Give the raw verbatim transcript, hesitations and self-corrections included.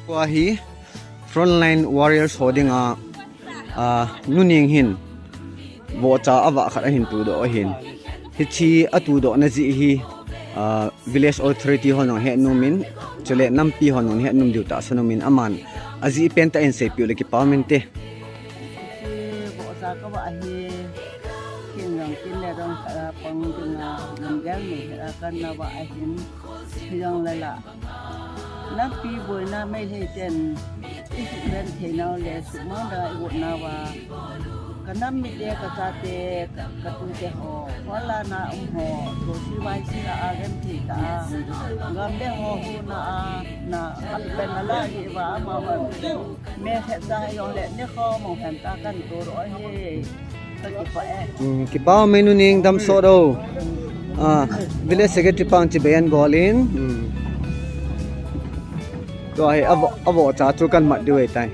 Tua hi Frontline Warriors ho dinga, a, Nuning hin vohcha avah khat ahin tudoh ahin. Hiche atudohna jeh hi, a, Village Authority hon jong hetnom in, chule nampi hon jong hetnom diu tahsan umin, aman ajeh pentah in seipeh u le kipa um inte. Hiche vohcha kavah hi, ken jong ken le jong khat a pang dinga, lunggel nei khat a kana vah ahin, hijongle la. Nampi boina Meitei ten isuhgenthei nau le suhmang dinga igot nauva, kanam mite, kachate, ka, katute ho, Holland a um ho, tosi vaisi la a genthei tah a, gam le ho huhna a, na, apen ala hi uva, amavang mehse cha hijongle nikho mong hen tah a kan todoh ahi. Kakipah e. Hmm, kipa ume Nuning, damsot o. A, Village Secretary pa hung chibai an gol in. Hmm. Tua hi avoh, avohcha chu kan mat diu ahitai.